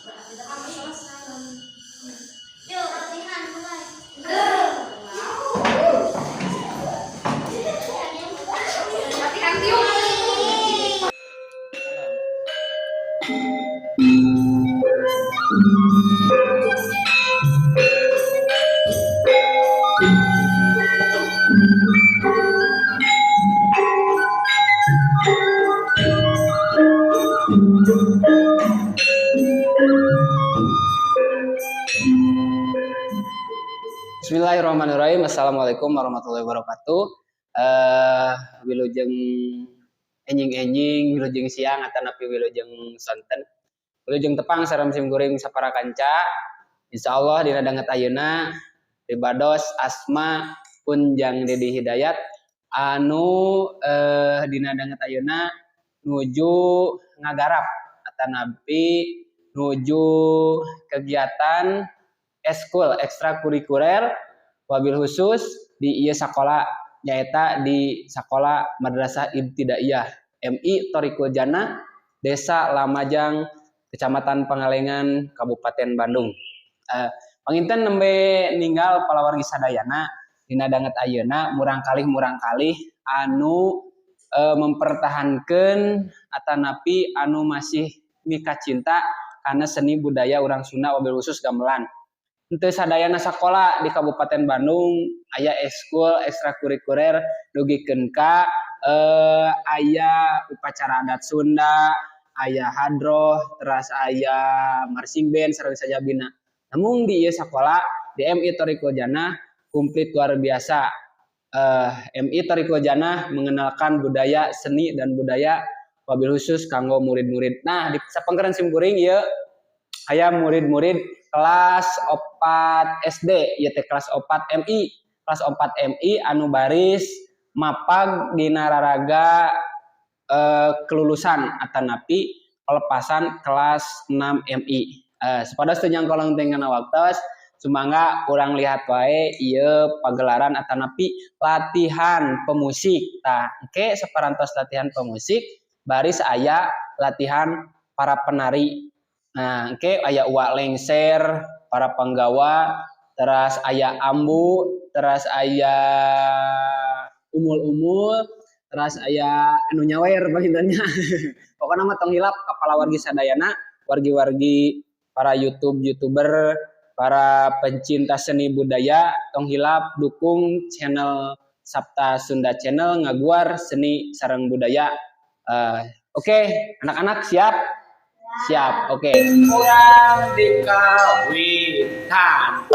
Selesai. Yuk, latihan mulai. Latihan tiup. Bismillahirrahmanirrahim. Assalamualaikum warahmatullahi wabarakatuh. Wilujeng enjing-enjing, wilujeng siang atanapi wilujeng sonten. Wilujeng tepang sareng sim kuring sapara kanca. Insyaallah dina danget ayeuna ribados asma Kunjang Dedi Hidayat anu dina danget ayeuna nuju ngagarap atanapi nuju kegiatan eskul ekstrakurikuler wabil khusus di ieu sakola, nyaeta di sakola Madrasah Ibtidaiyah MI Thoriqul Jannah, Desa Lamajang, Kecamatan Pangalengan, Kabupaten Bandung. Panginten nembe ninggal palawargi sadayana dina danget ayeuna murangkalih-murangkalih anu mempertahankeun atanapi anu masih mikacinta kana seni budaya urang Sunda wabil khusus gamelan. Henteu sadayana sakola di Kabupaten Bandung aya eskul ekstrakurikuler dugikeun ka aya upacara adat Sunda, aya hadroh, teras aya marching band sareng sajabina. Namun di ieu sakola di MI Thoriqul Jannah komplit luar biasa. MI Thoriqul Jannah mengenalkan budaya seni dan budaya wabil khusus kanggo murid-murid. Nah, di sapengkeran sim kuring ieu aya murid-murid kelas 4 SD, ieu teh kelas 4 MI, kelas 4 MI anu baris mapag dina raraga kelulusan atanapi pelepasan kelas 6 MI. Supados teu nyangkolong teh ngana waktos, sumangga urang lihat wae ieu pagelaran atanapi latihan pemusik. Tah, engke saparantos latihan pemusik baris aya latihan para penari. Nah, engke aya uak lengser, para penggawa, teras aya ambu, teras aya umul-umul, teras aya anu nyawer pangintennya. Pokokna mah tong hilap kapala wargi sadayana, wargi-wargi para YouTube YouTuber, para pencinta seni budaya, tong hilap dukung channel Sapta Sunda Channel ngaguar seni sareng budaya. Oke, anak-anak siap? Siap, oke. Urang dikawitan.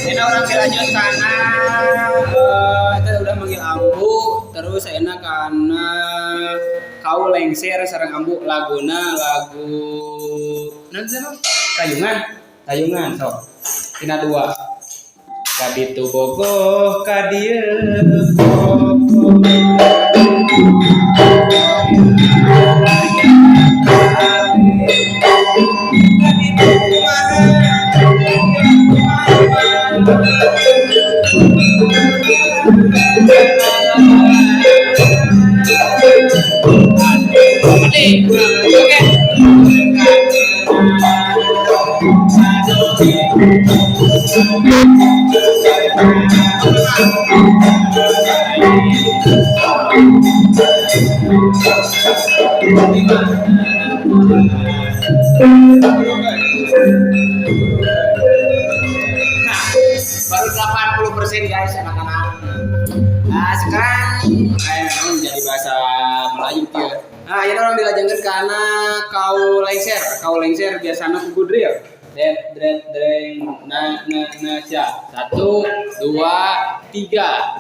Enak orang dilanjut karena kita udah manggil ambu, terus enak karena kau lengser sareng ambu laguna lagu nanti apa? Tayungan, tayungan sok. Tina dua. Kaditu bogoh kadieu bogoh. Kaditu kumaha? Oke. Lima. Nah, baru 80% guys, anak-anak. Nah, sekarang jadi bahasa Melayu kieu. Nah, ini urang dilajengkeun kana kau lengser. Kau lengser biasana kudu drill. Det, dret, dreng, na, na, na, sia. Satu, dua, tiga.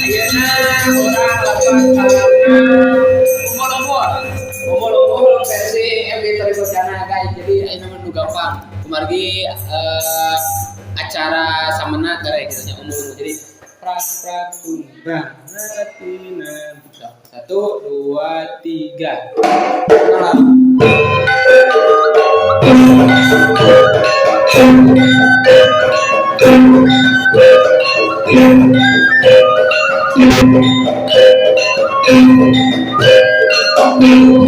Ayeuna urang lakukan kana umbul-umbul. Umbul-umbul versi MD Tribujana, guys. Jadi ayeuna mah nu gampang. Kumargi acara samena gara gitu nya umbul. Jadi prak prak tumbang ratina. Satu, dua, tiga. Salam. Ayeuna payung.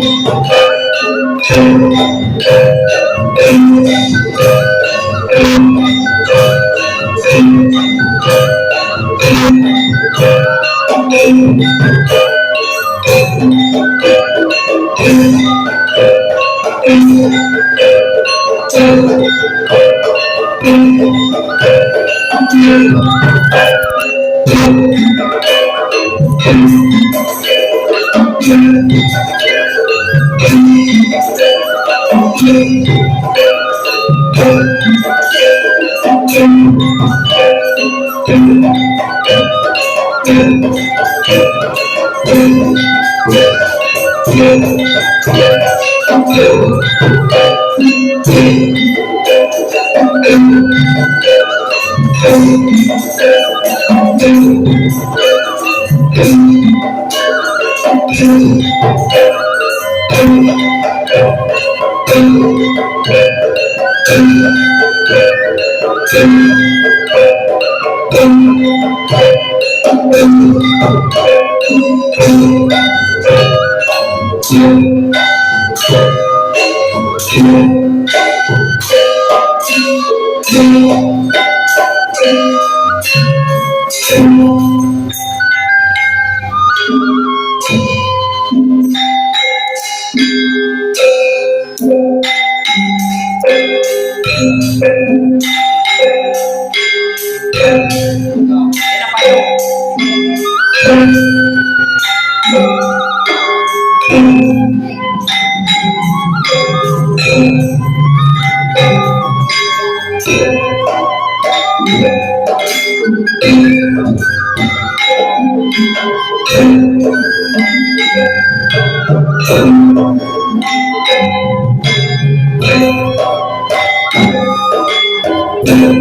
Tuh.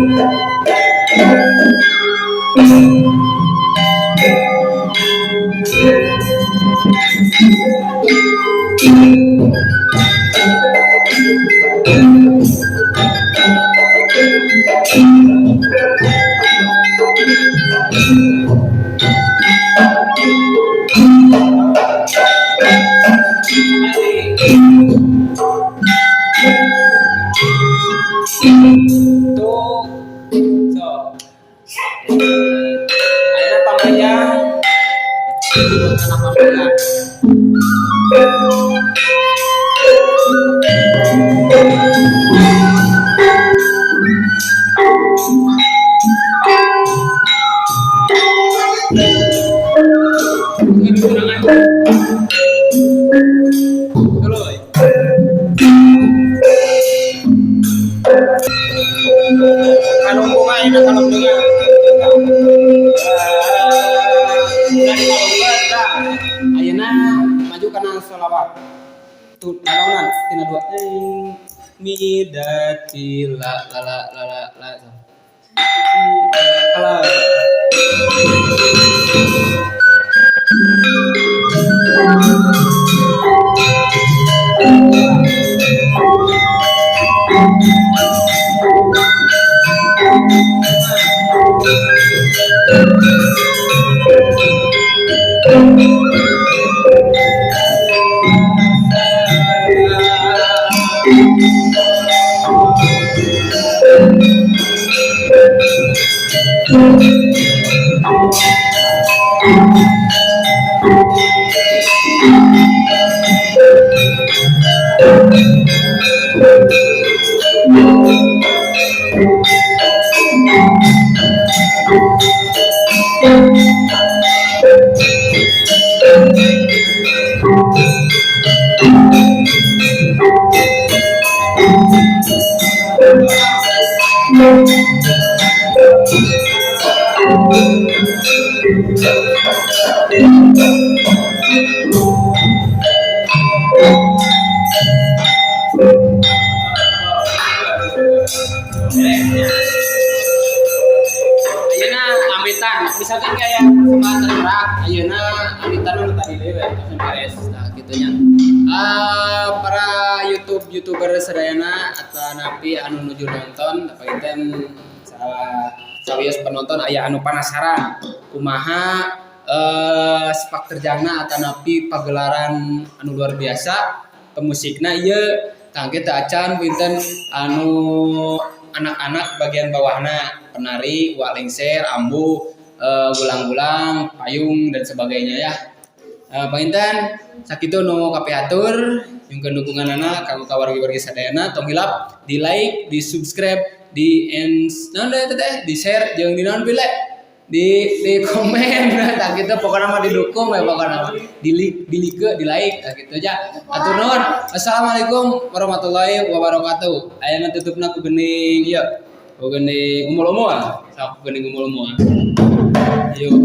So. Ayeuna pamajang. Anak pamajang. Kurangan. Tuluy. Kalung bunga ini kalung bunga. Dari kalung bunga tah. Ayeuna maju kana sholawat. Tuh, nanaonan tina dua. Mi da ti la la la la la la. Kalau Ayeuna amitan, misalkan kayak persembahan tergerak, ayeuna amitan nu tadi deui we tos beres. Nah, kitu nya. Ah, para YouTube YouTuber sadayana atau napi anu nuju nonton, panginten salah sawios penonton aya anu penasaran kumaha sepak terjangna atau napi pagelaran anu luar biasa pemusikna ieu. Tangke teu acan punten anu anak-anak bagian bawahna, penari, wak lengser, ambu, gulang-gulang, payung, dan sebagainya ya. Panginten sakitu nu kapihatur, nyungkeun dukunganana kanggo ka wargi-wargi sadayana. Tong hilap di like, di subscribe, di en naon deui teh, di share, jeung di naon pile, di komen. Tah kitu, pokokna mah didukung ya, pokokna mah di like, di like, tah kitu aja. Atur nuhun. Assalamualaikum warahmatullahi wabarakatuh. Ayeuna tutupna ku geuning ieu, ku geuning umul-umul. Sok, ku geuning umul-umul yuk.